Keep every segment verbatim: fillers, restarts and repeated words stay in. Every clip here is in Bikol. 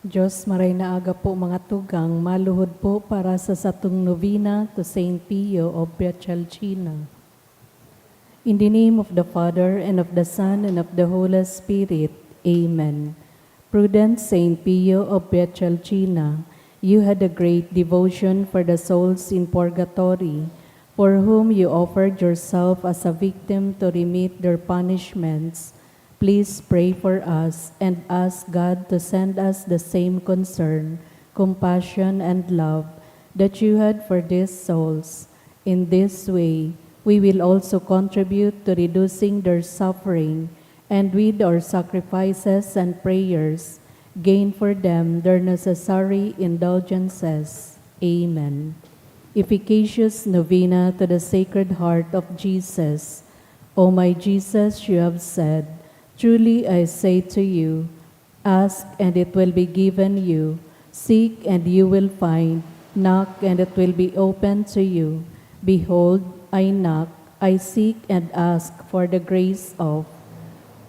Diyos, maray na aga po, mga tugang, maluhod po para sa satong novena to Saint Pio of Pietrelcina. In the name of the Father, and of the Son, and of the Holy Spirit. Amen. Prudent Saint Pio of Pietrelcina, you had a great devotion for the souls in purgatory, for whom you offered yourself as a victim to remit their punishments. Please pray for us and ask God to send us the same concern, compassion, and love that you had for these souls. In this way, we will also contribute to reducing their suffering, and with our sacrifices and prayers, gain for them their necessary indulgences. Amen. Efficacious Novena to the Sacred Heart of Jesus. O my Jesus, you have said, "Truly I say to you, ask and it will be given you, seek and you will find, knock and it will be opened to you. Behold, I knock, I seek and ask for the grace of."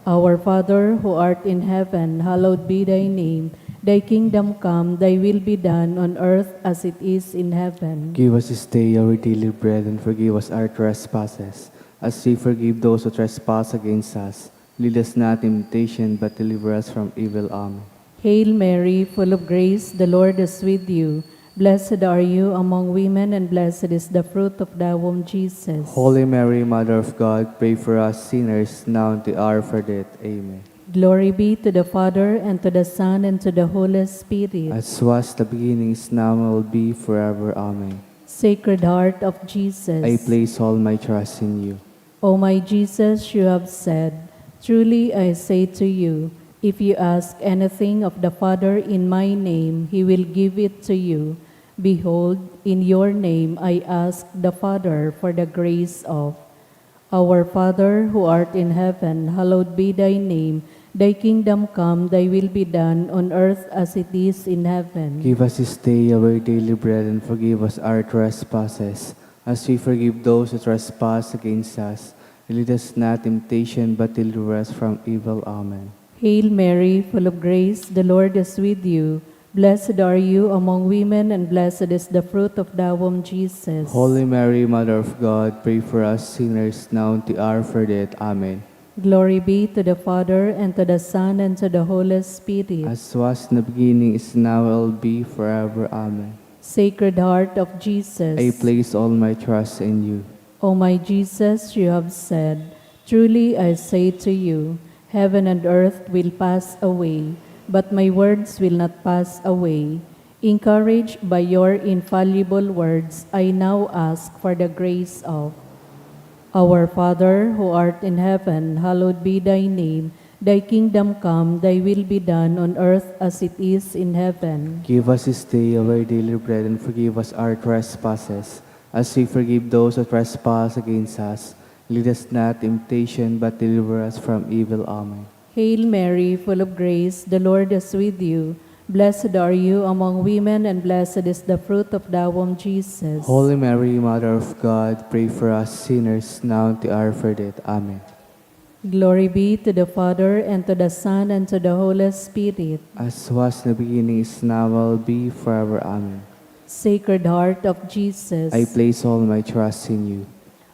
Our Father who art in heaven, hallowed be thy name. Thy kingdom come, thy will be done on earth as it is in heaven. Give us this day our daily bread, and forgive us our trespasses, as we forgive those who trespass against us. Lead us not in temptation, but deliver us from evil. Amen. Hail Mary, full of grace, the Lord is with you. Blessed are you among women, and blessed is the fruit of thy womb, Jesus. Holy Mary, Mother of God, pray for us sinners, now and at the hour of our death. Amen. Glory be to the Father, and to the Son, and to the Holy Spirit. As was the beginning, is now, and will be forever. Amen. Sacred Heart of Jesus. I place all my trust in you. O my Jesus, you have said, "Truly I say to you, if you ask anything of the Father in my name, he will give it to you. Behold, in your name I ask the Father for the grace of." Our Father, who art in heaven, hallowed be thy name. Thy kingdom come, thy will be done on earth as it is in heaven. Give us this day our daily bread, and forgive us our trespasses, as we forgive those who trespass against us. Lead us not in temptation, but deliver us from evil. Amen. Hail Mary, full of grace, the Lord is with you. Blessed are you among women, and blessed is the fruit of thy womb, Jesus. Holy Mary, Mother of God, pray for us sinners, now and at the hour of our death. Amen. Glory be to the Father, and to the Son, and to the Holy Spirit. As was in the beginning, is now, and will be forever. Amen. Sacred Heart of Jesus. I place all my trust in you. O my Jesus, you have said, "Truly I say to you, heaven and earth will pass away, but my words will not pass away." Encouraged by your infallible words, I now ask for the grace of: Our Father, who art in heaven, hallowed be thy name. Thy kingdom come, thy will be done on earth as it is in heaven. Give us this day our daily bread, and forgive us our trespasses, as we forgive those who trespass against us. Lead us not in temptation, but deliver us from evil. Amen. Hail Mary, full of grace, the Lord is with you. Blessed are you among women, and blessed is the fruit of thy womb, Jesus. Holy Mary, Mother of God, pray for us sinners, now and at the hour of our death. Amen. Glory be to the Father, and to the Son, and to the Holy Spirit. As was in the beginning, is now, and will be forever. Amen. Sacred Heart of Jesus. I place all my trust in you.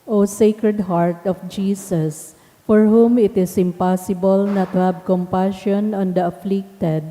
O Sacred Heart of Jesus, for whom it is impossible not to have compassion on the afflicted,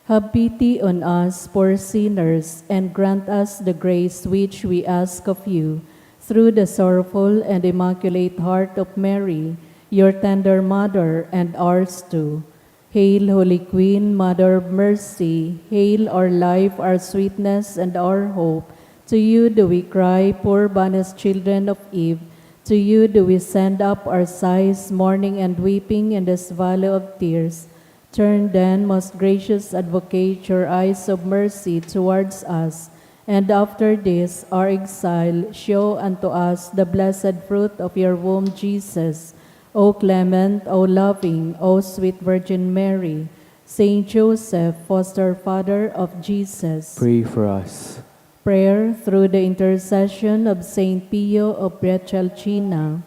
have pity on us poor sinners, and grant us the grace which we ask of you, through the sorrowful and immaculate heart of Mary, your tender mother, and ours too. Hail, Holy Queen, Mother of Mercy, hail our life, our sweetness, and our hope. To you do we cry, poor banished children of Eve. To you do we send up our sighs, mourning and weeping in this valley of tears. Turn then, most gracious Advocate, your eyes of mercy towards us, and after this our exile, show unto us the blessed fruit of your womb, Jesus. O clement, O loving, O sweet Virgin Mary, Saint Joseph, foster father of Jesus. Pray for us. Prayer through the intercession of Saint Pio of Pietrelcina.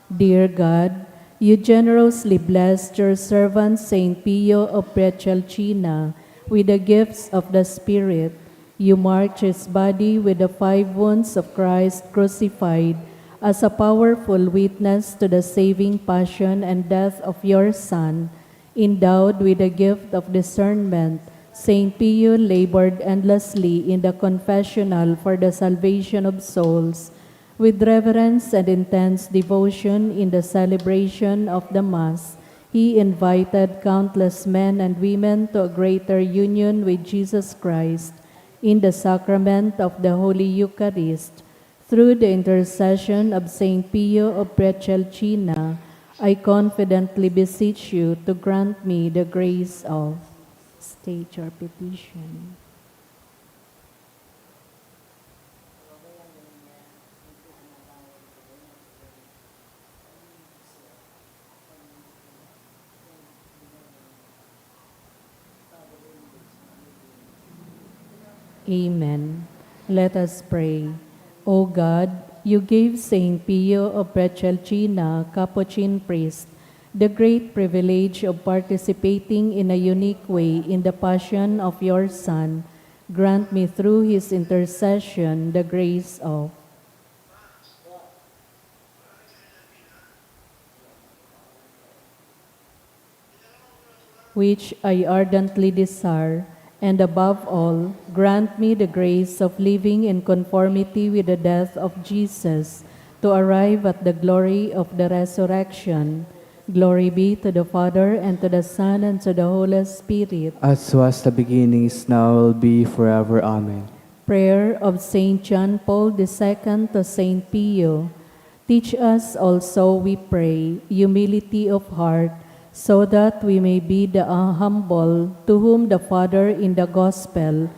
Dear God, you generously blessed your servant Saint Pio of Pietrelcina With the gifts of the Spirit, you marked his body with the five wounds of Christ crucified as a powerful witness to the saving passion and death of your Son. Endowed with the gift of discernment, Saint Pio labored endlessly in the confessional for the salvation of souls. With reverence and intense devotion in the celebration of the Mass, he invited countless men and women to a greater union with Jesus Christ in the sacrament of the Holy Eucharist. Through the intercession of Saint Pio of Pietrelcina, I confidently beseech you to grant me the grace of. State your petition. Amen. Let us pray. O God, you gave Saint Pio of Pietrelcina, Capuchin priest, the great privilege of participating in a unique way in the passion of your Son. Grant me through his intercession the grace of which I ardently desire, and above all, grant me the grace of living in conformity with the death of Jesus, to arrive at the glory of the resurrection. Glory be to the Father, and to the Son, and to the Holy Spirit. As was the beginning, is now, will be, forever. Amen. Prayer of Saint John Paul the Second to Saint Pio. Teach us also, we pray, humility of heart, so that we may be the, uh, humble, to whom the Father in the Gospel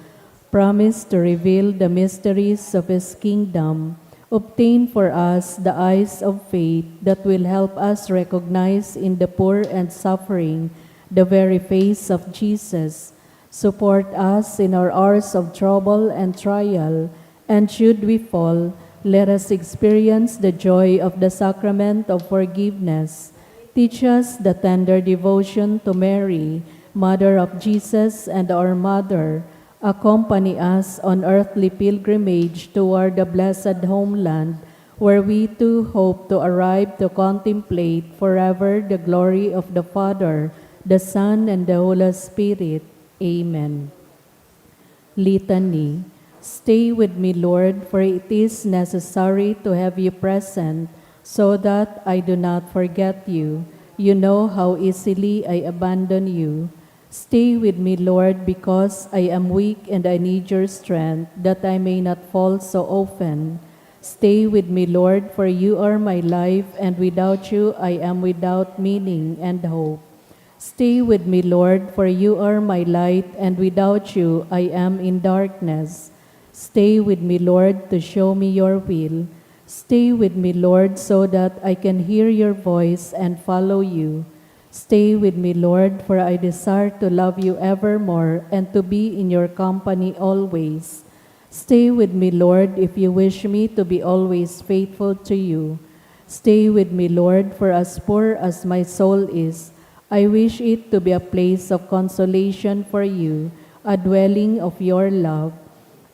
promised to reveal the mysteries of his kingdom. Obtain for us the eyes of faith that will help us recognize in the poor and suffering the very face of Jesus. Support us in our hours of trouble and trial, and should we fall, let us experience the joy of the sacrament of forgiveness. Teach us the tender devotion to Mary, Mother of Jesus and our Mother. Accompany us on earthly pilgrimage toward the blessed homeland, where we too hope to arrive to contemplate forever the glory of the Father, the Son, and the Holy Spirit. Amen. Litany. Stay with me, Lord, for it is necessary to have you present, so that I do not forget you. You know how easily I abandon you. Stay with me, Lord, because I am weak and I need your strength, that I may not fall so often. Stay with me, Lord, for you are my life, and without you I am without meaning and hope. Stay with me, Lord, for you are my light, and without you I am in darkness. Stay with me, Lord, to show me your will. Stay with me, Lord, so that I can hear your voice and follow you. Stay with me, Lord, for I desire to love you evermore and to be in your company always. Stay with me, Lord, if you wish me to be always faithful to you. Stay with me, Lord, for as poor as my soul is, I wish it to be a place of consolation for you, a dwelling of your love.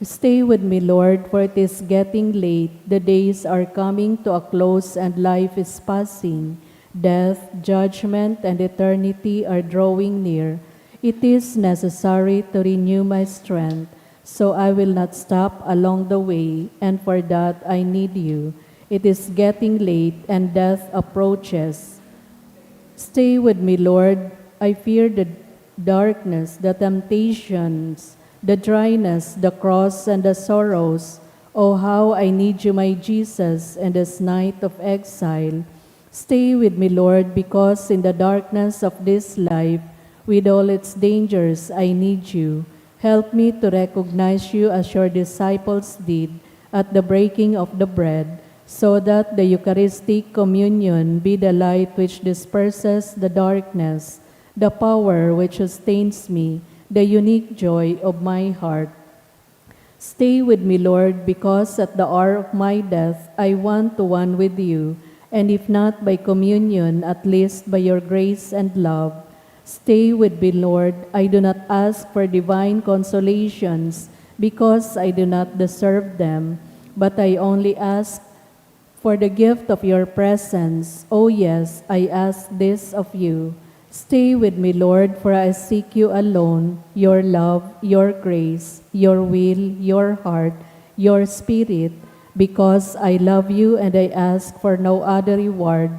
Stay with me, Lord, for it is getting late, the days are coming to a close, and life is passing. Death, judgment, and eternity are drawing near. It is necessary to renew my strength, so I will not stop along the way, and for that I need you. It is getting late, and death approaches. Stay with me, Lord. I fear the darkness, the temptations, the dryness, the cross, and the sorrows. Oh, how I need you, my Jesus, in this night of exile. Stay with me, Lord, because in the darkness of this life, with all its dangers, I need you. Help me to recognize you as your disciples did at the breaking of the bread, so that the Eucharistic communion be the light which disperses the darkness, the power which sustains me, the unique joy of my heart. Stay with me, Lord, because at the hour of my death I want to one with you, and if not by communion, at least by your grace and love. Stay with me, Lord. I do not ask for divine consolations because I do not deserve them, but I only ask for the gift of your presence. Oh yes, I ask this of you. Stay with me, Lord, for I seek you alone, your love, your grace, your will, your heart, your spirit, because I love you and I ask for no other reward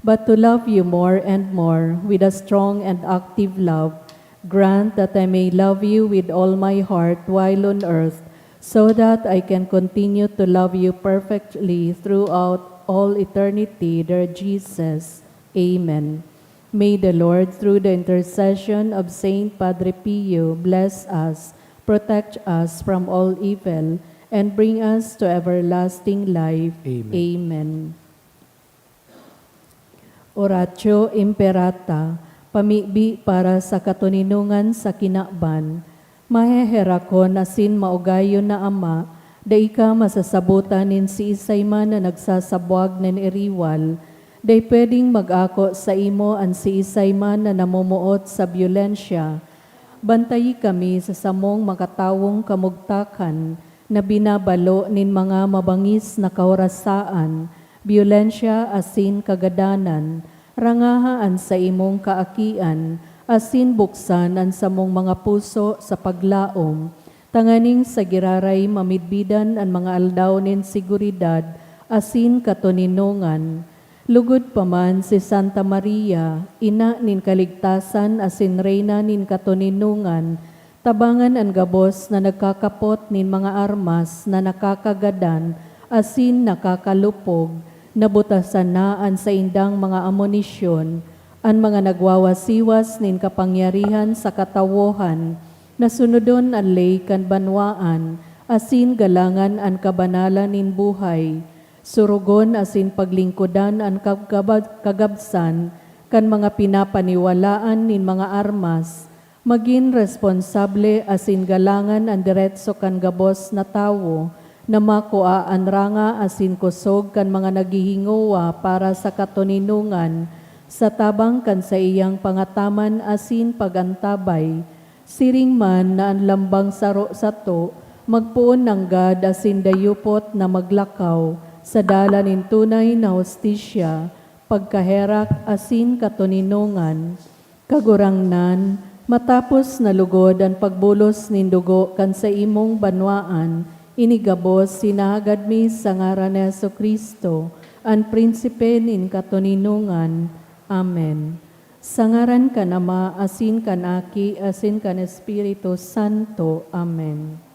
but to love you more and more with a strong and active love. Grant that I may love you with all my heart while on earth, so that I can continue to love you perfectly throughout all eternity, dear Jesus. Amen. May the Lord, through the intercession of Saint Padre Pio, bless us, protect us from all evil, and bring us to everlasting life. Amen. Amen. Oratio Imperata, pamibi para sa katoninongan sa kinaban. Maheherakon asin maugayon na Ama, dai ka masasabotan nin siisay man na nagsasabwag nin iriwal. Dai pwedeng mag-ako saimo an siisay man na namomoot sa byolensya. Bantayi kami sa samong makatawong kamugtakan na binabalo nin mga mabangis na kaorasaan, byolensya asin kagadanan. Rangaha an saimong kaakian, asin buksan an samong mga puso sa paglaom, tanganing sa giraray mamidbidan an mga aldaw nin seguridad asin katoninongan. Lugod pa man si Santa Maria, ina nin kaligtasan asin reyna nin katoninongan, tabangan an gabos na nagkakapot nin mga armas na nakakagadan asin nakakalupog, nabutasan na an saindang mga amunisyon, an mga nagwawasiwas nin kapangyarihan sa katawohan, na sunodon an ley kan banwaan, asin galangan an kabanalan nin buhay. Surugon asin paglingkodan an kagkaba-, kagabsan kan mga pinapaniwalaan nin mga armas. Magin responsable asin galangan an diretso kan gabos na tawo na makua an ranga asin kosog kan mga naghihingowa para sa katoninongan sa tabang kan saiyang pangataman asin pag-antabay. Siring man na an lambang saro sato magpoon nanggad asin dayupot na maglakaw sa dalan nin tunay na hustisya, pagkaherak asin katoninongan. Kagurangnan, matapos na lugod an pagbulos nin dugo kan saimong banwaan, ini gabos hinahagad mi sa ngaran ni Jesu-Cristo, an Prinsipe nin katoninongan. Amen. Sa ngaran kan Ama, asin kan Aki, asin kan Espiritu Santo. Amen.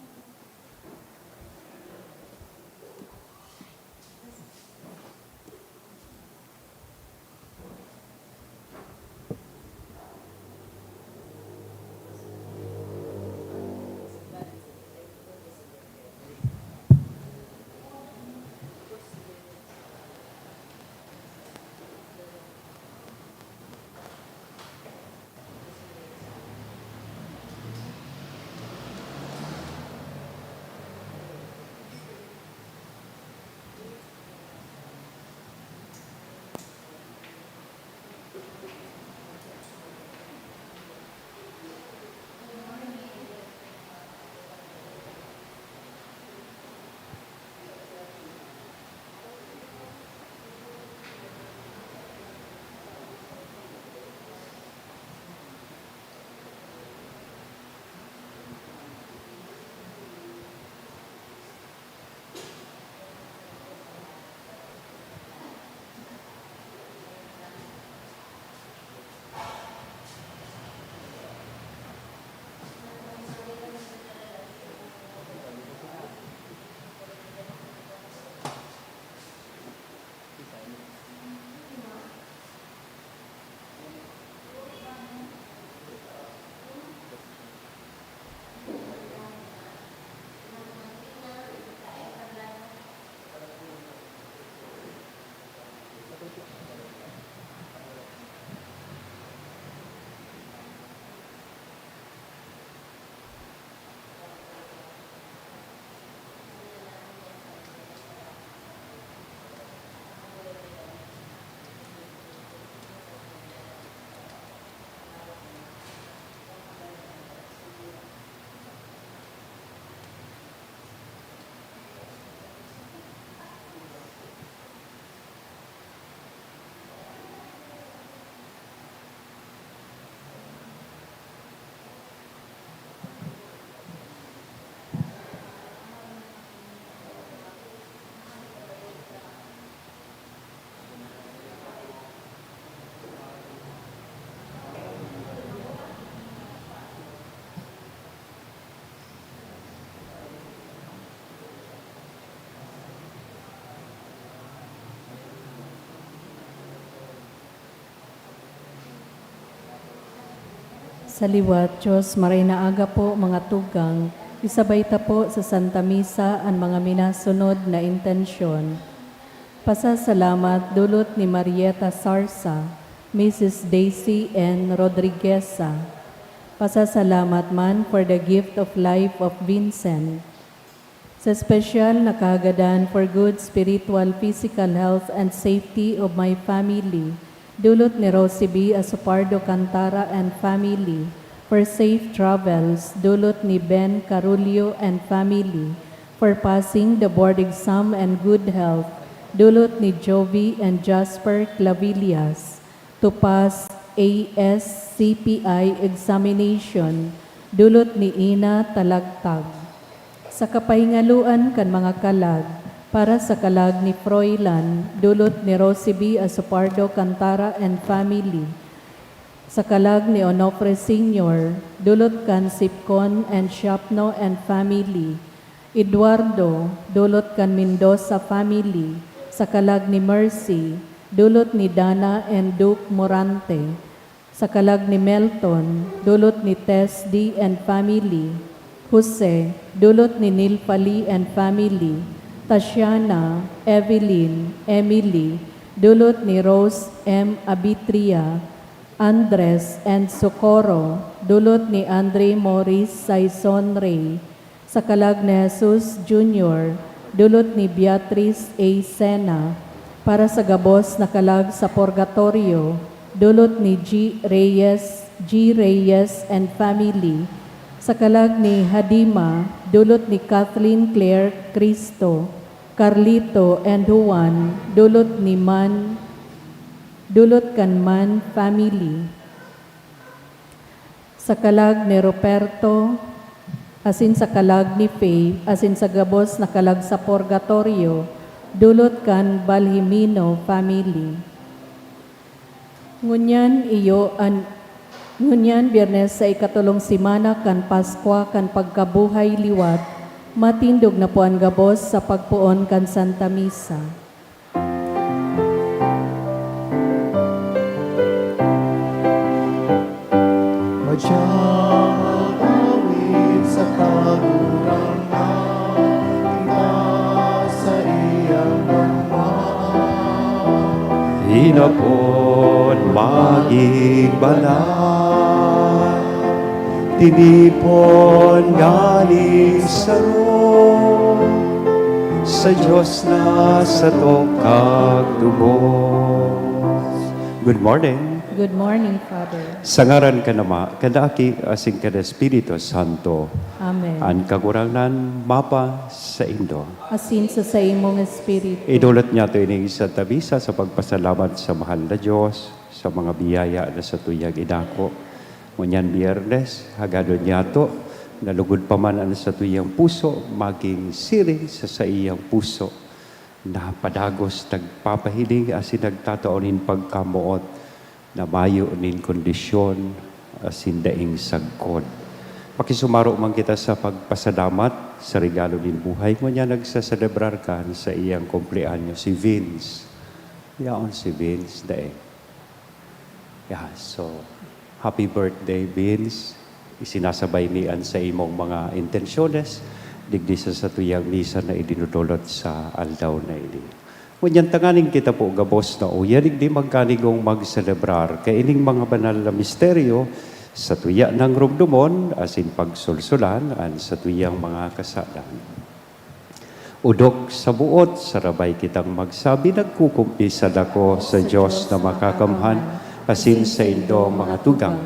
Sa liwat, Diyos, maray na aga po, mga tugang. Isabay ta po sa Santa Misa an mga minasunod na intensyon. Pasasalamat dulot ni Marieta Sarsa, Missus Daisy N. Rodrigueza. Pasasalamat man for the gift of life of Vincent. Sa espesyal na kahagadan for good spiritual, physical health and safety of my family, dulot ni Rosie B. Asopardo Cantara and family, for safe travels, dulot ni Ben Carulio and family, for passing the board exam and good health, dulot ni Jovi and Jasper Clavillas. To pass A S C P I examination, dulot ni Ina Talagtag. Sa kapahingaloan kan mga kalag, para sa kalag ni Froilan, dulot ni Rosie B. Asopardo Cantara and family. Sa kalag ni Onofre Senior, dulot kan Sipcon and Shopno and family. Eduardo, dulot kan Mendoza family, sa kalag ni Mercy, dulot ni Dana and Duke Morante, sa kalag ni Melton, dulot ni Tess D and family, Jose, dulot ni Nilfali and family, Tatiana, Evelyn, Emily, dulot ni Rose M Abitria, Andres and Socorro, dulot ni Andre Morris Saison Rey, sa kalag ni Jesus Junior, dulot ni Beatriz A Sena, para sa gabos na kalag sa purgatorio, dulot ni G Reyes, G Reyes and family, sa kalag ni Hadima, dulot ni Kathleen Claire Cristo, Carlito and Juan, dulot ni Man, dulot kan Man family. Sa kalag ni Ruperto, asin sa kalag ni Faye, asin sa gabos na kalag sa purgatorio, dulot kan Balhimino family. Ngunyan iyo an, ngunyan Biyernes sa ikatolong semana kan Paskwa kan pagkabuhay liwat, matindog na po an gabos sa pagpoon kan Santa Misa. Madyang magawid sa Kagurangnan, kita sa iyang banwaan. Hinapon maging banal, tinipon nganing saro, sa Dios na satong kagtubos. Good morning. Good morning, Father. Sa ngaran kan Ama, kan Aki, asin kan Espiritu Santo. Amen. An Kagurangnan mapa saindo. Asin sa saimong espiritu. Idolot niyato ining Santa Misa sa pagpasalamat sa mahal na Dios, sa mga biyaya na satuyang inako. Ngunyan Biyernes, hagadon niyato, na lugod pa man an satuyang puso, magin siring sa saiyang puso, na padagos nagpapahiling asin nagtatao nin pagkamoot na mayo nin kondisyon asin daing sagkod. Pakisumaro man kita sa pagpasalamat sa regalo nin buhay. Ngunyan nagseselebrar kan saiyang kumpleanyo si Vince. Yaon si Vince, daing. Yeah, so, happy birthday, Vince. Isinasabay mi an saimong mga intensyones digdi sa satuyang misa na idinodolot sa aldaw na ini. Ngunyan tanganing kita po gabos na uya digdi magkanigong magselebrar kaining mga banal na misteryo sa tuya nang rumdomon asin pagsulsulan an satuyang mga kasalan. Odok sa buot, sarabay kitang magsabi, "Nagkukumpisal ako sa Dios na Makakamhan, asin saindo, mga tugang,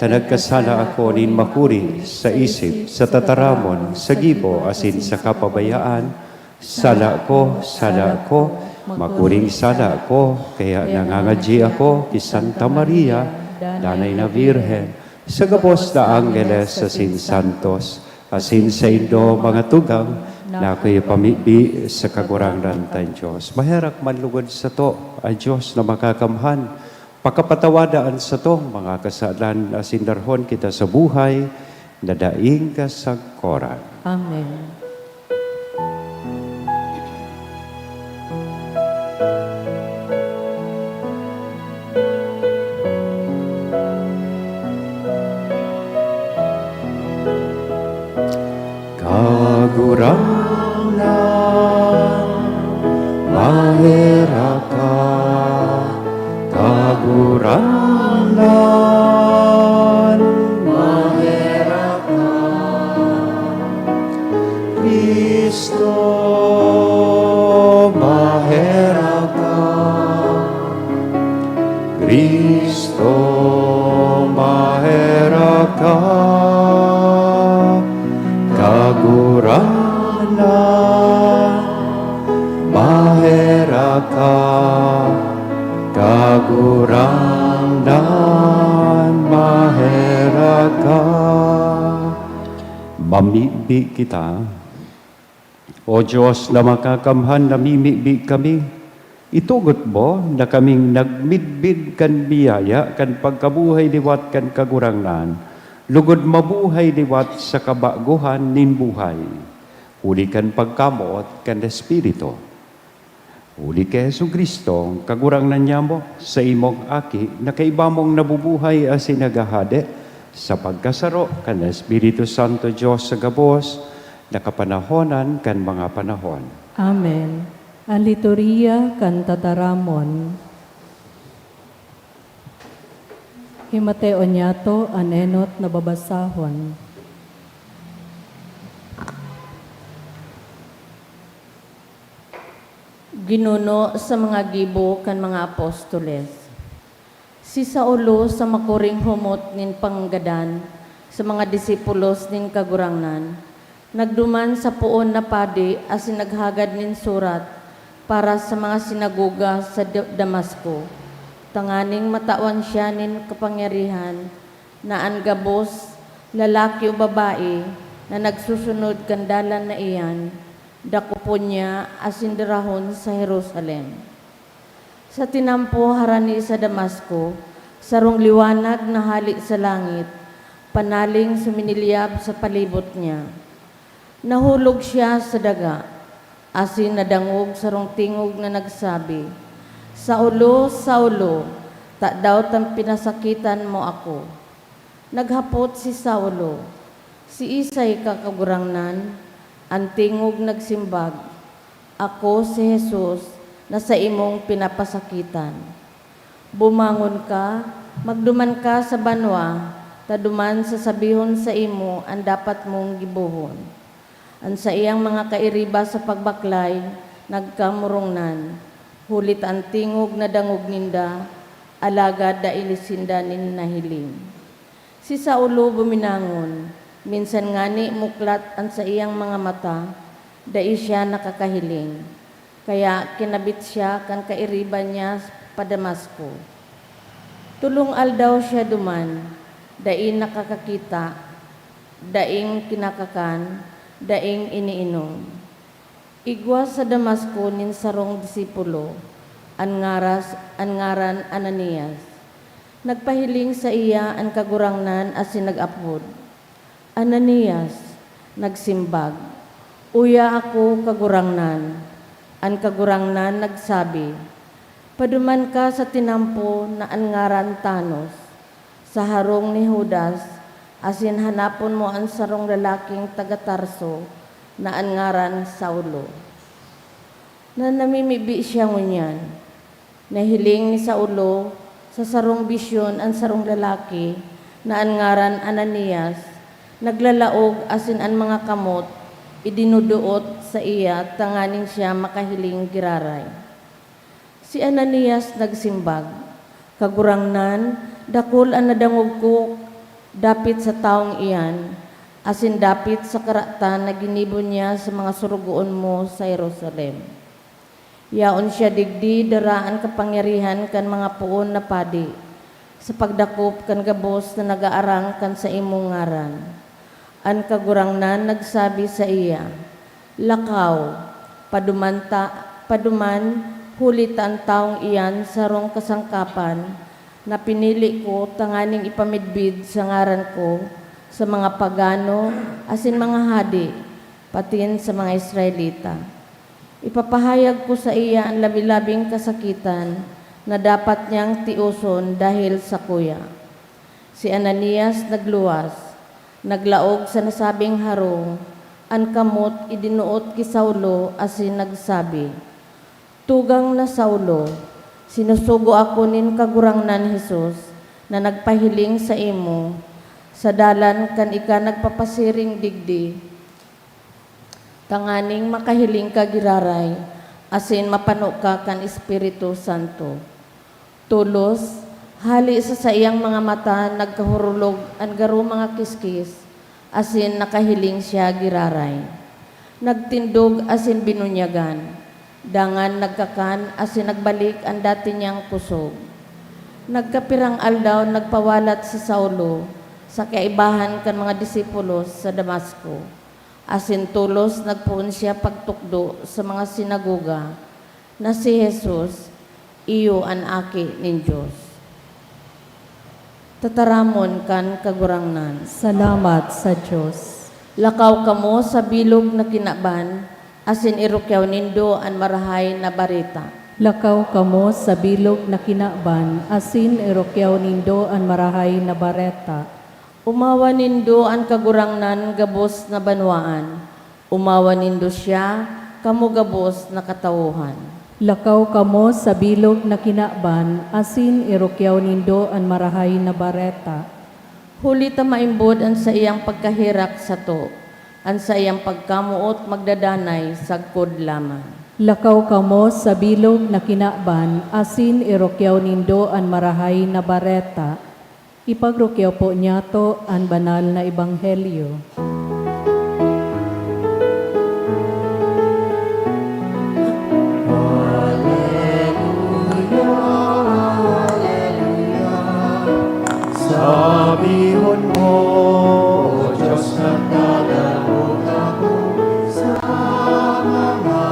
ta nagkasala ako nin makuri sa isip, sa tataramon, sa gibo, asin sa kapabayaan. Sala ko, sala ko, makuring sala ko, kaya nangangadyi ako ki Santa Maria, Danay na Birhen, sa gabos na angheles asin santos, asin saindo, mga tugang, na ako'y pamibi sa Kagurangnan tang Dios." Maherak manlugod sato an Dios na Makakamhan, pakapatawada an satong mga kasalan asin darhon kita sa buhay na daing kasagkoran. Amen. Kagurangnan, maherak ka. Kagurangnan, maherak ka. Cristo, maherak ka. Cristo, maherak ka. Kagurangnan, maherak ka. Kagurangnan, maherak ka. Mamibi kita. O Dios na makakamhan, namimibi kami. Itugot mo na kaming nagmidbid kan biyaya kan pagkabuhay liwat kan Kagurangnan, lugod mabuhay liwat sa kabagohan nin buhay, huli kan pagkamoot kan Espiritu. Huli ki Jesu-Cristo, Kagurangnan nyamo, sa imong Aki, na kaiba mong nabubuhay asin naghahade, sa pagkasaro kan Espiritu Santo, Dios sa gabos, na kapanahonan kan mga panahon. Amen. An liturhiya kan tataramon. Hi Mateo niyato an enot na babasahon. Ginuno sa mga gibo kan mga apostoles. Si Saulo, sa makuring humot nin panggadan sa mga disipulos nin Kagurangnan, nagduman sa poon na padi asin naghagad nin surat para sa mga sinagoga sa Da-, Damasco, tanganing matawan siya nin kapangyarihan na an gabos, lalaki o babae, na nagsusunod kan dalan na iyan, dakopon niya asin darahon sa Jerusalem. Sa tinampo harani sa Damasco, sarong liwanag na hale sa langit, panaling suminilyab sa palibot niya. Nahulog siya sa daga, asin nadangog sarong tingog na nagsabi, "Saulo, Saulo, tadaw ta pinasakitan mo ako?" Naghapot si Saulo, "Siisay ka, Kagurangnan?" An tingog nagsimbag, "Ako si Jesus na saimong pinapasakitan. Bumangon ka, magduman ka sa banwa, ta duman sasabihon saimo an dapat mong gibohon." An saiyang mga kairiba sa pagbaklay nagkamurongnan, huli ta an tingog nadangog ninda, alagad dai sinda nin nahiling. Si Saulo buminangon, minsan ngani muklat an saiyang mga mata, dai siya nakakahiling. Kaya kinabit siya kan kairiba niya pa Damasco. Tolong aldaw siya duman, dai nakakakita, daing kinakakan, daing iniinom. Igwa sa Damasco nin sarong disipulo, an ngaras-, an ngaran Ananias. Nagpahiling saiya an Kagurangnan asin nag-apod, "Ananias!" Nagsimbag, "Uya ako, Kagurangnan." An Kagurangnan nagsabi, "Paduman ka sa tinampo na an ngaran Tanos, sa harong ni Judas, asin hanapon mo an sarong lalaking taga Tarso na an ngaran Saulo." Na namimibi siya ngunyan. Nahiling ni Saulo sa sarong bisyon an sarong lalaki na an ngaran Ananias, naglalaog asin an mga kamot idinuduot saiya tanganing siya makahiling giraray. Si Ananias nagsimbag, "Kagurangnan, dakul an nadangog ko dapit sa tawong iyan, asin dapit sa karatan na ginibo niya sa mga sorogoon mo sa Jerusalem. Yaon siya digdi dara an kapangyarihan kan mga poon na padi, sa pagdakop kan gabos na nagaarang kan saimong ngaran." An Kagurangnan nagsabi saiya, "Lakaw, paduman ta, paduman, huli ta an tawong iyan sarong kasangkapan na pinili ko tanganing ipamidbid sa ngaran ko sa mga pagano asin mga hade, patin sa mga Israelita. Ipapahayag ko saiya an labi-labing kasakitan na dapat niyang tioson dahel sakuya." Si Ananias nagluwas, naglaog sa nasabing harong, an kamot idinuot ki Saulo asin nagsabi, "Tugang na Saulo, sinusugo ako nin Kagurangnan Jesus na nagpahiling saimo sa dalan kan ika nagpapasiring digdi, tanganing makahiling ka giraray asin mapano ka kan Espiritu Santo." Tolos, hali sa saiyang mga mata nagkahurulog an garo mga kiskis, asin nakahiling siya giraray. Nagtindog asin binunyagan, dangan nagkakan asin nagbalik an dati niyang kusog. Nagkapirang aldaw nagpawalat si Saulo sa kaibahan kan mga disipulos sa Damasco, asin tolos nagpoon siya pagtukdo sa mga sinagoga na si Jesus iyo an Aki nin Dios. Tataramon kan Kagurangnan. Salamat sa Dios. Lakaw kamo sa bilog na kinaban, asin irukyaw nindo an Marahay na Bareta. Lakaw kamo sa bilog na kinaban, asin irukyaw nindo an Marahay na Bareta. Omawan nindo an Kagurangnan gabos na banwaan. Omawan nindo siya, kamo gabos na katawohan. Lakaw kamo sa bilog na kinaban, asin irukyaw nindo an Marahay na Bareta. Huli ta maimbod an saiyang pagkaherak sato, an saiyang pagkamoot magdadanay sagkod lamang. Lakaw kamo sa bilog na kinaban, asin irukyaw nindo an Marahay na Bareta. Ipagrukyaw po niyato an banal na ebanghelyo. Haleluya, haleluya. Sabihon mo, O Diyos, nagdadangog ako sa mga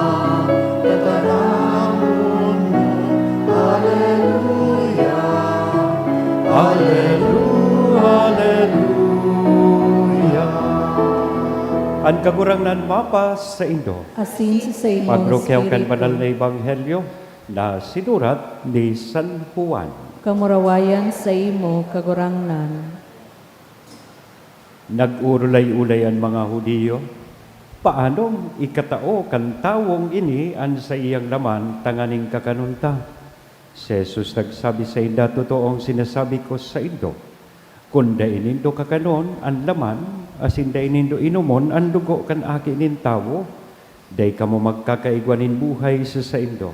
tataramon mo. Haleluya, haleluya, haleluya. An Kagurangnan mapasaindo. Asin sa saimong Pagrukyaw kan espiritu. Banal na Ebanghelyo na sinurat ni San Juan. Kamurawayan saimo, Kagurangnan. Nag-uurulay-ulay an mga Judio, "Paanong ikatao kan tawong ini an saiyang laman tanganing kakanon ta?" Si Jesus nagsabi sainda, "Totoong sinasabi ko saindo, kun dai nindo kakanon an laman asin dai nindo inomon an dugo kan Aki nin Tawo, dai kamo magkakaigwa nin buhay sa saindo.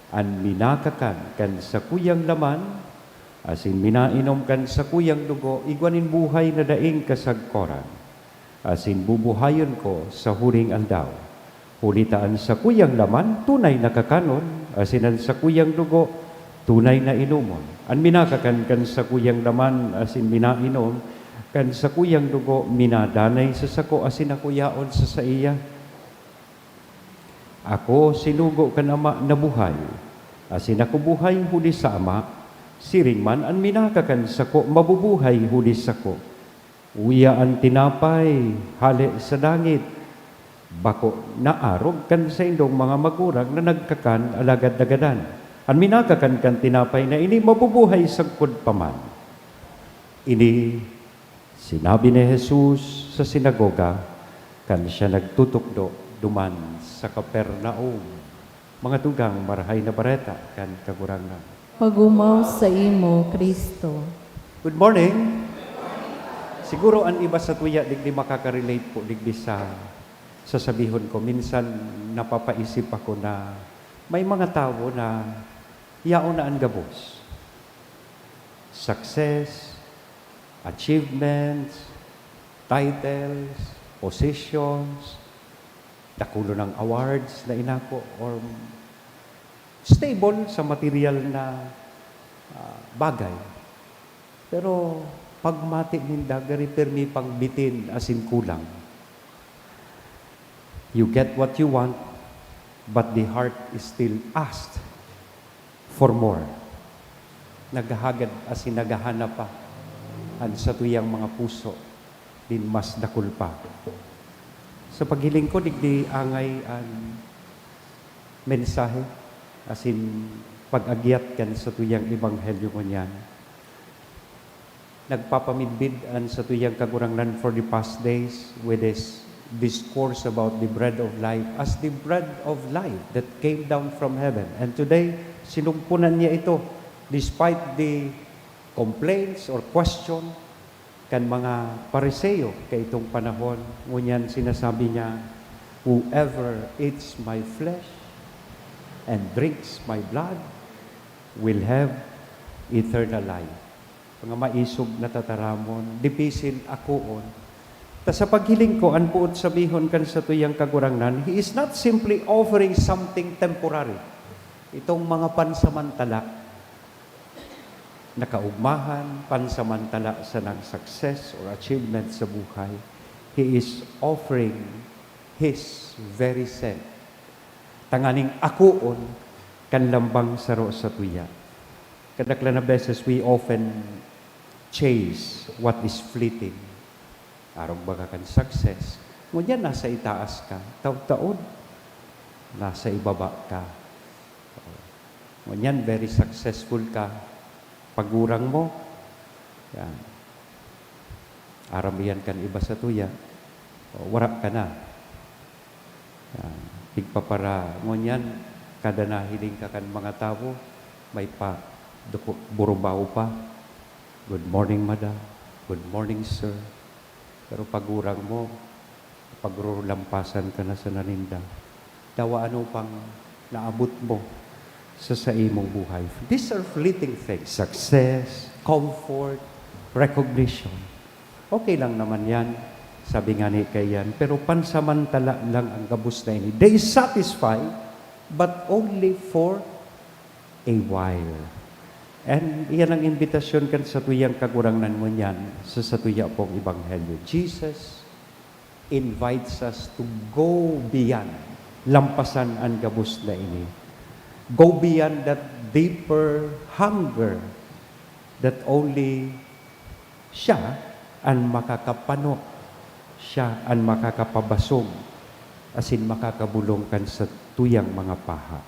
An minakakan kan sakuyang laman asin minainom kan sakuyang dugo igwa nin buhay na daing kasagkoran, asin bubuhayon ko sa huring aldaw. Huli ta an sakuyang laman tunay na kakanon, asin an sakuyang dugo tunay na inomon. An minakakan kan sakuyang laman asin minainom kan sakuyang dugo minadanay sa sako, asin ako yaon sa saiya. Ako sinugo kan Ama na buhay, asin ako buhay huli sa Ama. Siring man, an minakakan sako mabubuhay huli sako. Uya an tinapay hale sa langit, bako naarog kan saindong mga magurang na nagkakan alagad nagadan. An minakakan kan tinapay na ini mabubuhay sagkod pa man. Ini sinabi ni Jesus sa sinagoga kan siya nagtutukdo duman sa Capernaum. Mga tugang, Marahay na Bareta kan Kagurangnan. Pagumaw saimo, Cristo. Good morning. Siguro an iba sa tuya digdi makaka-relate po digdi sa sasabihon ko. Minsan napapaisip ako na may mga tawo na yaon na an gabos. Success, achievements, titles, positions, dakulo nang awards na inako, or stable sa material na, ah, bagay. Pero pagmati ninda, gari pirmi pang bitin asin kulang. You get what you want, but the heart is still asked for more. Naghahagad asin naghahanap pa an satuyang mga puso nin mas dakul pa. Sa paghiling ko, digdi angay an mensahe asin pag-agyat kan satuyang ebanghelyo ngunyan. Nagpapamidbid an satuyang Kagurangnan for the past days with his discourse about the bread of life as the bread of life that came down from heaven. And today, sinugpunan niya ito despite the complaints or question kan mga Pariseo kaitong panahon. Ngunyan sinasabi niya, "Whoever eats my flesh and drinks my blood will have eternal life." Mga maisog na tataramon, dipisil akoon. Ta sa paghiling ko, an boot sabihon kan satuyang Kagurangnan, He is not simply offering something temporary. Itong mga pansamantala na kaugmahan, pansamantala sanang success or achievement sa buhay, He is offering His very self. Tanganing akoon kan lambang saro sa tuya. Kadaklan na beses, we often chase what is fleeting. Arog baga kan success. Ngunyan, nasa itaas ka. Taon-taon, nasa ibaba ka. Ngunyan, very successful ka. Pagurang mo, yan. Aram iyan kan iba sa tuya. O, wara ka na. Yan. Pigpapara, ngunyan, kada nahiling ka kan mga tawo, may pa, duko, burubaw pa. "Good morning, madam. Good morning, sir." Pero pagurang mo, pagrurulampasan ka na sa naninda. Dawa ano pang naabot mo sa saimong buhay. These are fleeting things. Success, comfort, recognition. Okay lang naman yan. Sabi nga ni kaiyan, pero pansamantala lang ang gabos na ini. They satisfy, but only for a while. And iyan ang imbitasyon kan satuyang Kagurangnan ngunyan sa satuya pong Ebanghelyo. Jesus invites us to go beyond, lampasan an gabos na ini. Go beyond that deeper hunger that only siya an makakapano, siya an makakapabasog, asin makakabolong kan satuyang mga paha.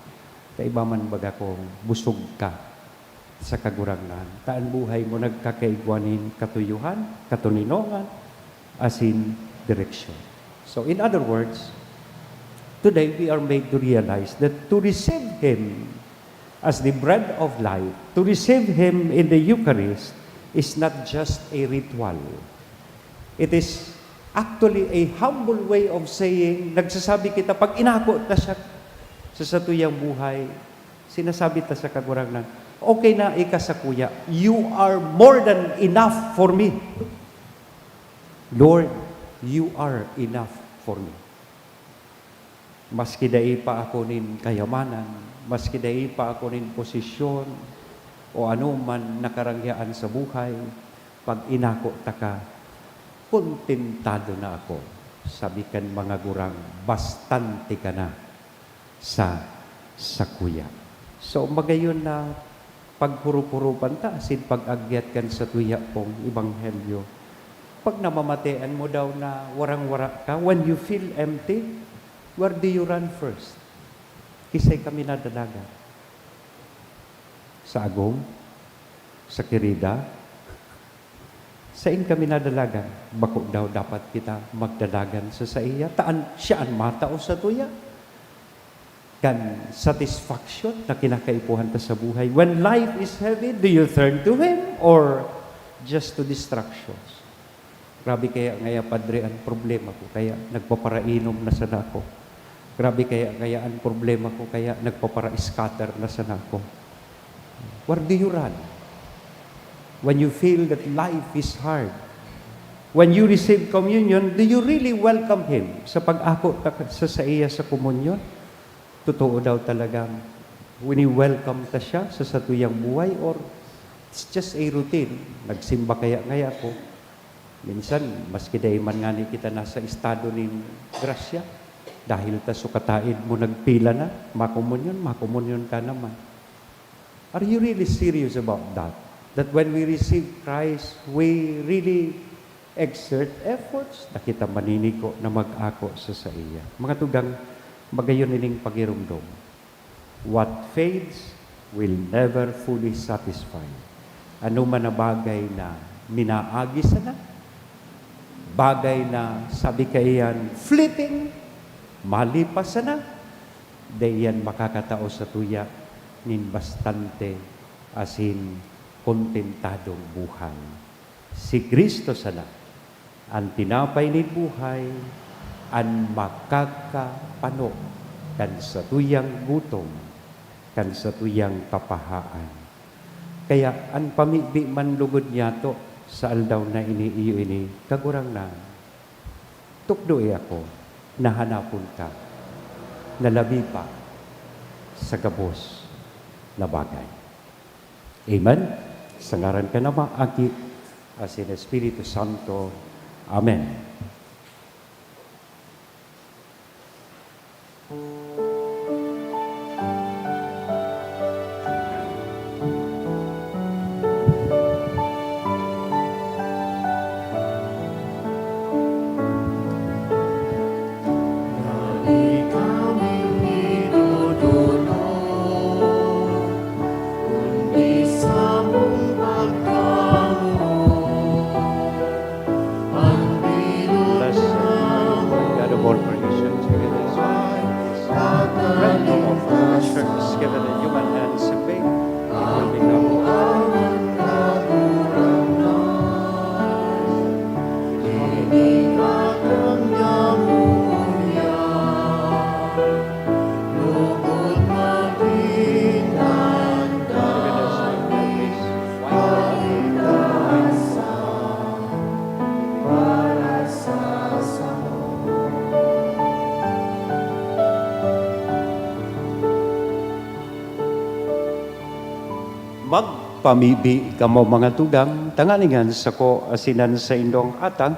Kaiba man baga kung busog ka sa Kagurangnan, ta an buhay mo nagkakaigwa nin katuyohan, katoninongan, asin direksyon. So, in other words, today we are made to realize that to receive Him as the bread of life, to receive Him in the Eucharist is not just a ritual. It is actually a humble way of saying, nagsasabi kita, pag inako ta siya sa satuyang buhay, sinasabi ta sa Kagurangnan, "Okay na ika sakuya. You are more than enough for me. Lord, you are enough for me." Maski dai pa ako nin kayamanan, maski dai pa ako nin posisyon, o ano man na karangyaan sa buhay, pag inako ta ka, kontentado na ako. Sabi kan mga gurang, bastante ka na sa sakuya. So, magayon na paghurup-hurupan ta asin pag-agyat kan satuya pong ebanghelyo. Pag namamatean mo daw na warang-wara ka, when you feel empty, where do you run first? Kisay kami nadalagan? Sa agom? Sa kirida? Sain kami nadalagan? Bako daw dapat kita magdalagan sa saiya, ta an, siya an matao satuya kan satisfaction na kinakaipuhan ta sa buhay. When life is heavy, do you turn to Him or just to distractions? Grabe kaya ngaya, Padre, an problema ko, kaya nagpaparainom na sana ako. Grabe kaya ngaya an problema ko, kaya nagpapara-scatter na sana ako. Where do you run? When you feel that life is hard, when you receive communion, do you really welcome Him sa pag-ako ta sa saiya sa komunyon? Totoo daw talagang wini-welcome ta siya sa satuyang buhay, or it's just a routine? Nagsimba kaya ngaya ako. Minsan, maski dai man ngani kita nasa estado nin grasya, dahil ta sukataid mo nagpila na, makomunyon, makomunyon ka naman. Are you really serious about that? That when we receive Christ, we really exert efforts na kita maninigo na mag-ako sa saiya? Mga tugang, magayon ining pagiromdom. What fades will never fully satisfy. Ano man na bagay na minaagi sana, Bagay na, sabi kaiyan, fleeting, malipas sana, dai iyan makakatao satuya nin bastante asin kontentadong buhay. Si Cristo sana, an tinapay nin buhay, an makakapano kan satuyang gutom, kan satuyang kapahaan. Kaya an pamibi man lugod niyato sa aldaw na ini iyo ini, Kagurangnan, tukdoe ako na hanapon ka na labi pa sa gabos na bagay. Amen. Sa ngaran kan Ama, Aki, asin Espiritu Santo. Amen. Blessed God of all creation, to you this bread of all flesh, given in human hands, and made, it will be done. Magpamibi kamo, mga tugang, tanganing an sako asin an saindong atang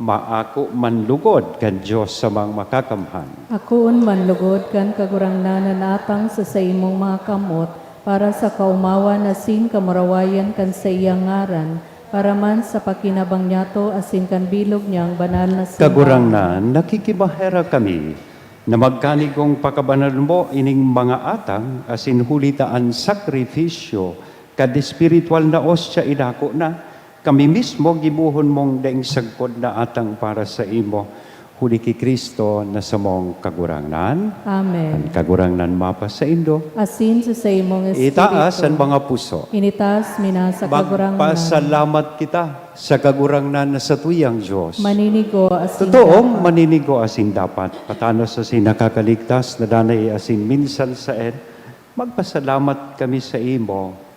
maako man lugod kan Dios samang Makakamhan. Akoon man lugod kan Kagurangnan an atang sa saimong mga kamot, para sa kaomawan asin kamurawayan kan saiyang ngaran, para man sa pakinabang niyato asin kan bilog niyang banal na simbahan. Kagurangnan, nakikimaherak kami na magkanigong pakabanal mo ining mga atang asin huli ta an sakrifisyo kan espiritual na ostia inako na, kami mismo gibohon mong daing sagkod na atang para saimo, huli ki Cristo na samong Kagurangnan. Amen. An Kagurangnan mapasaindo. Asin sa saimong espiritu. Itaas an mga puso. Initaas mi na sa Kagurangnan. Magpasalamat kita sa Kagurangnan na satuyang Dios. Maninigo asin Totoong dapat. Maninigo asin dapat. Patanos asin nakakaligtas na danay asin minsan saen, magpasalamat kami saimo.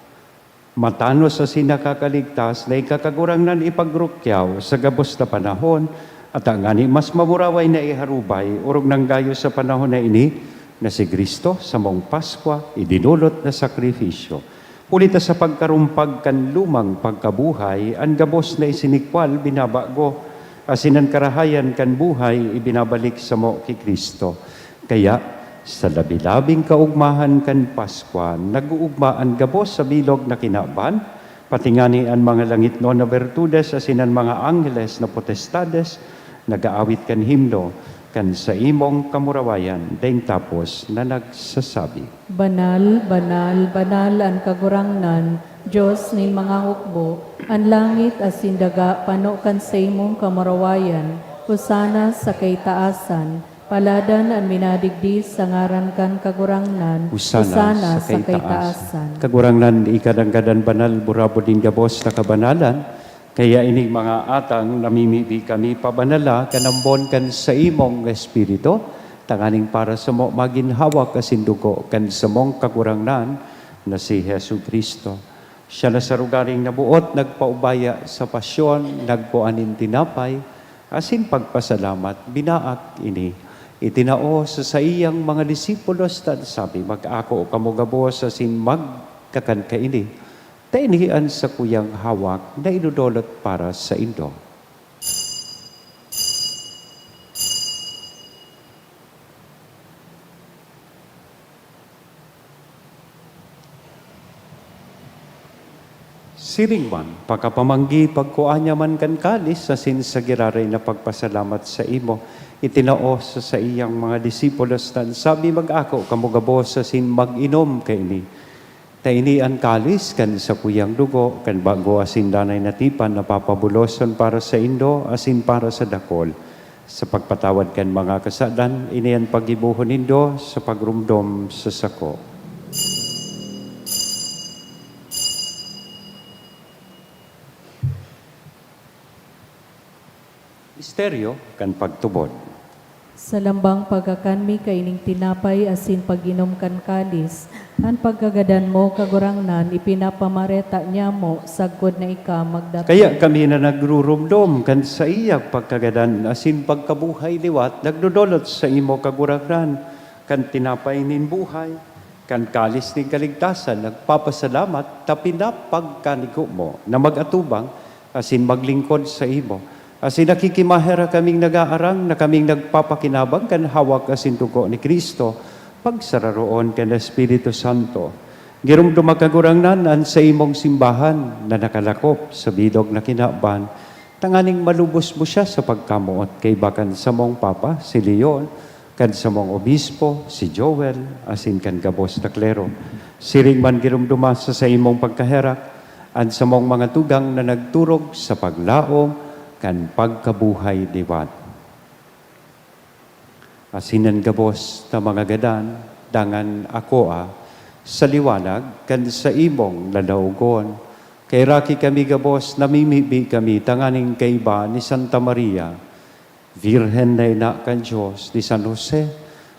Matanos asin nakakaligtas na ika, Kagurangnan, ipagrukyaw sa gabos na panahon, ata ngani mas mamuraway na iharubay, orog nang gayo sa panahon na ini, na si Cristo, samong Paskwa, idinolot na sakrifisyo. Huli ta sa pagkarumpag kan lumang pagkabuhay, an gabos na isinikwal binabago, asin an karahayan kan buhay ibinabalik samo ki Cristo. Kaya, sa labi-labing kaogmahan kan Paskwa, nag-oogma an gabos sa bilog na kinaban, pati ngani an mga langitnon na bertudes asin an mga angheles na potestades nag-aawit kan himno kan saimong kamurawayan, daing tapos na nagsasabi, "Banal, banal, banal an Kagurangnan, Dios nin mga hukbo, an langit asin daga pano kan saimong kamurawayan. Hosana sa kaitaasan! Paladan an minadigdi sa ngaran kan Kagurangnan! Hosana sa kaitaasan! Kagurangnan, ika nanggad an banal, burabod nin gabos na kabanalan. Kaya ining mga atang namimibi kami, pabanala kan ambon kan saimong Espiritu, tanganing para samo magin hawak asin dugo kan samong Kagurangnan na si Jesu-Cristo. Siya na sa rogaring naboot, nagpaubaya sa pasyon, nagkua nin tinapay, asin pagpasalamat, binaak ini, itinao sa saiyang mga disipulos, ta sabi, "Mag-ako kamo gabos asin magkakan kaini." Ta ini an sakuyang hawak na idodolot para saindo. Siring man, pakapamanggi, pagkua niya man kan kalis, asin sa giraray na pagpasalamat saimo, itinao sa saiyang mga disipulos, ta sabi, "Mag-ako kamo gabos asin mag-inom kaini." Ta ini an kalis kan sakuyang dugo, kan bago asin danay na tipan na papabuloson para saindo asin para sa dakol, sa pagpatawad kan mga kasadan. Ini an paggibohon nindo sa pagromdom sa sako. Misteryo kan pagtubod. Sa lambang pagkakan mi kaining tinapay asin pag-inom kan kalis, an pagkagadan mo, Kagurangnan, ipinapamareta niamo sagkod na ika magdatong. Kaya kami na nagruromdom kan saiyang pagkagadan asin pagkabuhay liwat, nagdodolot sa imo, Kagurangnan, kan tinapay nin buhay, kan kalis nin kaligtasan, nagpapasalamat ta pinapagkanigo mo na mag-atubang asin maglingkod saimo. Asin nakikimaherak kaming nag-aarang na kaming nagpapakinabang kan hawak asin dugo ni Cristo, pagsararoon kan Espiritu Santo. Giromdoma, Kagurangnan, an saimong simbahan na nakalakop sa bilog na kinaban, tanganing malubos mo siya sa pagkamoot kaiba kan samong Papa, si Leon, kan samong obispo, si Joel, asin kan gabos na klero. Siring man giromdoma sa saimong pagkaherak an samong mga tugang na nagturog sa paglaom kan pagkabuhay liwat. Asin an gabos na mga gadan, dangan akoa sa liwanag kan saimong lalaogon. Kaheraki kami gabos, namimibi kami tanganing kaiba ni Santa Maria, Birhen na ina kan Dios, ni San Jose,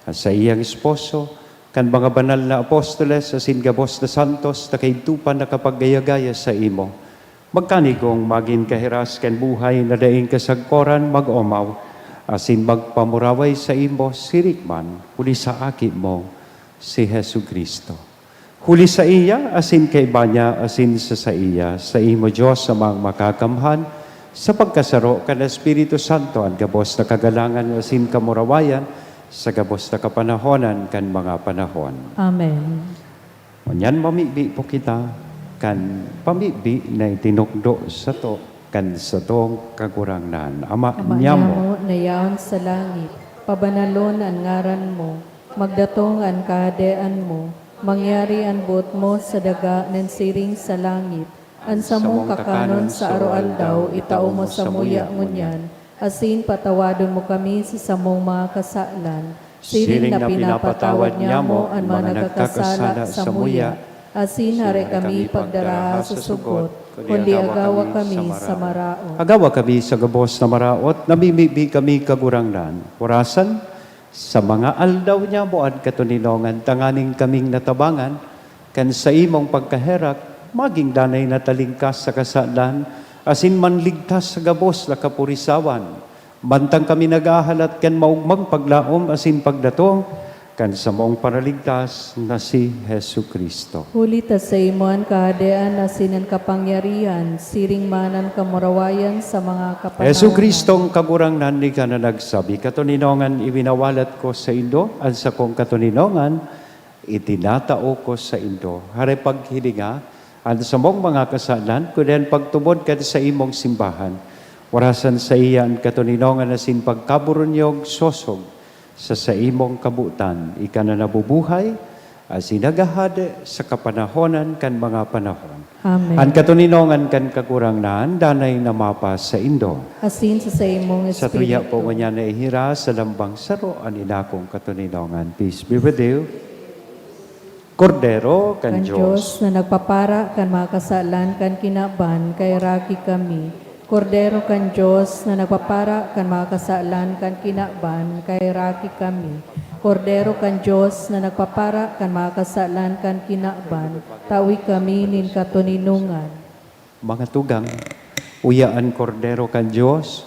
an saiyang esposo, kan mga banal na apostoles asin gabos na santos na kaidto pa nakapaggaya-gaya saimo. Magkanigong magin kahiras kan buhay na daing kasagkoran mag-omaw, asin magpamuraway saimo siring man huli sa Aki mo, si Jesu-Cristo. Huli saiya, asin kaiba niya, asin sa saiya, saimo, Dios Amang Makakamhan, sa pagkasaro kan Espiritu Santo, an gabos na kagalangan asin kamurawayan, sa gabos na kapanahonan kan mga panahon. Amen. Ngunyan mamibi po kita kan pamibi na itinukdo sato kan satong Kagurangnan. Ama Ama niamo, niamo na yaon sa langit, pabanalon an ngaran mo, magdatong an kahadean mo, mangyari an boot mo sa daga nin siring sa langit. An samong kakanon sa aroaldaw, itao mo samuya ngunyan, asin patawadon mo kami sa samong mga kasalan, siring na pinapatawad niamo an mga nagkakasala samuya, asin hare kami pagdaraha sa sugot, kundi agawa kami sa maraot. Agawa kami sa gabos na maraot, namimibi kami, Kagurangnan. Orasan, sa mga aldaw niamo an katoninongan, tanganing kaming natabangan kan saimong pagkaherak, magin danay na talingkas sa kasalan, asin manligtas sa gabos na kapurisawan, mantang kami naghahalat kan maogmang paglaom asin pagdatong kan samong Paraligtas na si Jesu-Cristo. Huli ta saimo an kahadean asin an kapangyarihan, siring man an kamurawayan sa mga kapanahonan. Jesu-Cristong Kagurangnan, ika na nagsabi, "Katoninongan iwinawalat ko saindo, an sakong katoninongan itinatao ko saindo." Hare paghilinga an samong mga kasalan, kundi an pagtubod kan saimong simbahan. Orasan saiya an katoninongan asin pagkaburunyog sosog sa saimong kabotan. Ika na nabubuhay, asin naghahade sa kapanahonan kan mga panahon. Amen. An katoninongan kan Kagurangnan danay na mapasaindo. Asin sa saimong espiritu. Satuya po ngunyan na ihiras sa lambang saro an inakong katoninongan. Peace be with you. Kordero kan Dios na nagpapara kan mga kasalan kan kinaban, kaheraki kami. Kordero kan Dios na nagpapara kan mga kasalan kan kinaban, kaheraki kami. Kordero kan Dios na nagpapara kan mga kasalan kan kinaban, tawi kami nin katoninongan. Mga tugang, uya an Kordero kan Dios,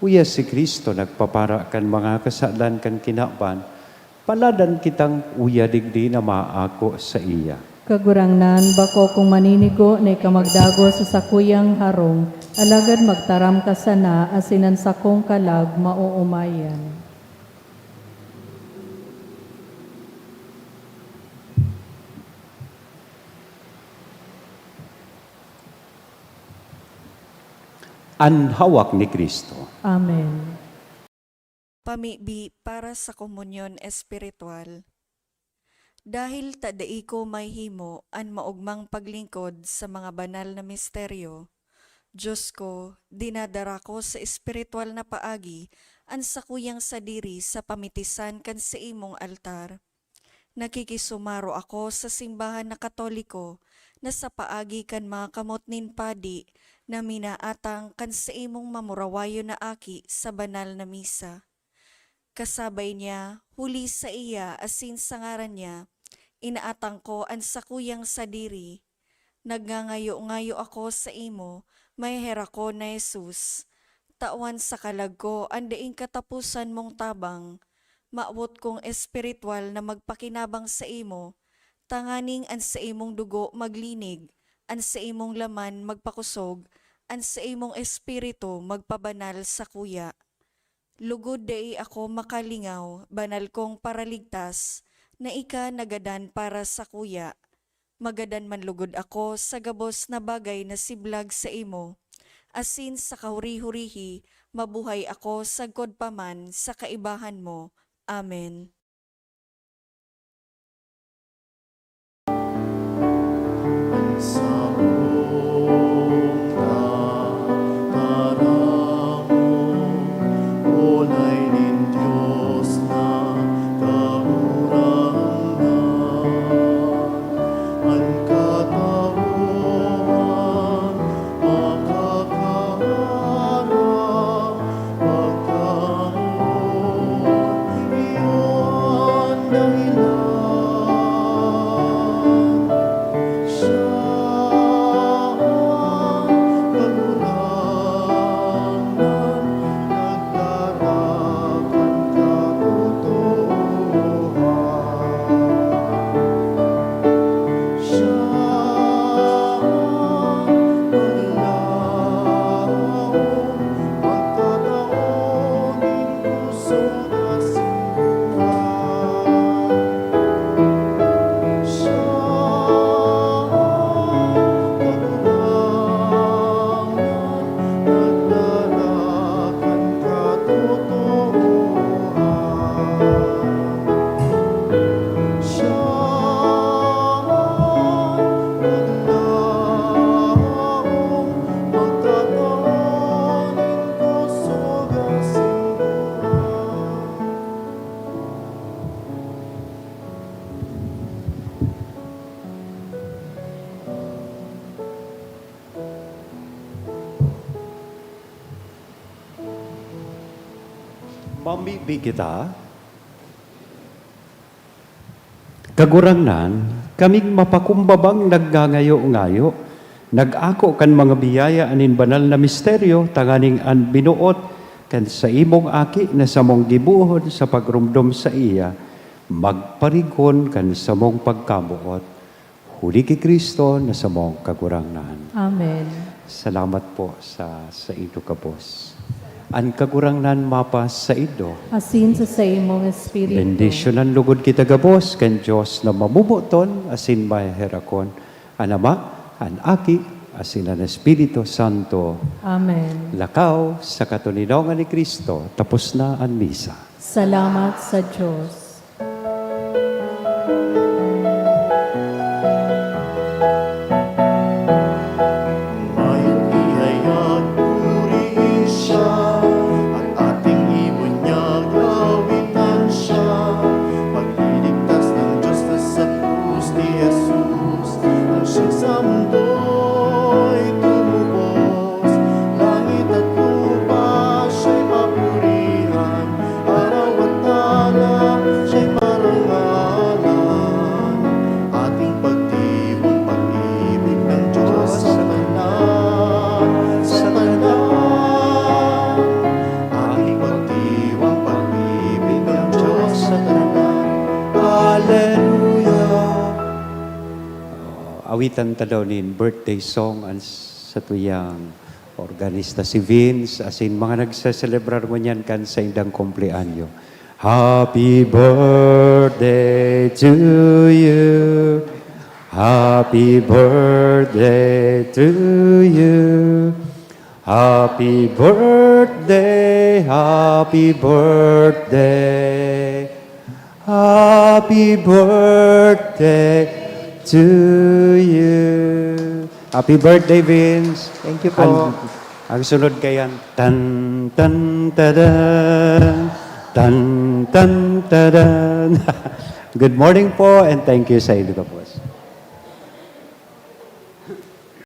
uya si Cristo nagpapara kan mga kasalan kan kinaban, paladan kitang uya digdi na maako saiya. Kagurangnan, bako kong maninigo na ika magdagos sa sakuyang harong, alagad magtaram ka sana asin an sakong kalag maoomayan. An hawak ni Cristo. Amen. Pamibi para sa komunyon espiritual. Dahil ta dai ko mahihimo an maogmang paglingkod sa mga banal na misteryo, Diyos ko, dinadara ko sa espiritual na paagi an sakuyang sadiri sa pamitisan kan saimong altar. Nakikisumaro ako sa simbahan na Katoliko na sa paagi kan mga kamot nin padi na minaatang kan saimong mamurawayon na aki sa banal na misa. Kasabay niya, huli saiya asin sa ngaran niya, inaatang ko an sakuyang sadiri. Nagngangayo-ngayo ako saimo, maheherakon na Jesus. Tawan sa kalag ko an daing kataposan mong tabang. Mawot kong espiritual na magpakinabang saimo, tanganing an saimong dugo maglinig, an saimong laman magpakosog, an saimong espiritu magpabanal sakuya. Lugod dai ako makalingaw, banal kong Paraligtas, na ika nagadan para sakuya. Magadan man lugod ako sa gabos na bagay na siblag saimo, asin sa kahuri-hurihi mabuhay ako sagkod pa man sa kaibahan mo. Amen. Mamibi kita. Kagurangnan, kaming mapakumbabang nagngangayo-ngayo, nag-ako kan mga biyaya nin banal na misteryo, tanganing an binuot kan saimong Aki na samong gibohon sa pagromdom saiya, magparigon kan samong pagkamoot. Huli ki Cristo na samong Kagurangnan. Amen. Salamat po sa saindo gabos. An Kagurangnan mapasaindo. Asin sa saimong espiritu. Bendisyonan lugod kita gabos kan Dios na mamomoton asin maheherakon, an Ama, an Aki, asin an Espiritu Santo. Amen. Lakaw sa katoninongan ni Cristo, tapos na an misa. Salamat sa Dios. Mayong ihayag purihin siya, at ating ibon niya gawitan siya. Pagliligtas ng Diyos na sa krus ni Jesus, nang siya sa mundo'y tumubos. Langit at lupa siya'y papurihan, araw at tala siya'y parangalan. Ating pagdiwang pag-ibig ng Diyos sa tanan, sa tanan. Ating pagdiwang pag-ibig ng Diyos sa tanan. Hallelujah. Awitan ta daw nin birthday song an satuyang organista si Vince, asin mga nagseselebrar ngunyan kan saindang kumpleanyo. Happy birthday to you. Happy birthday to you. Happy birthday, happy birthday. Happy birthday to you. Happy birthday, Vince. Thank you po. Ang, ang sunod kayan, tan, tan, tadan, tan, tan, tadan. Good morning po and thank you sa inyo, Kapos.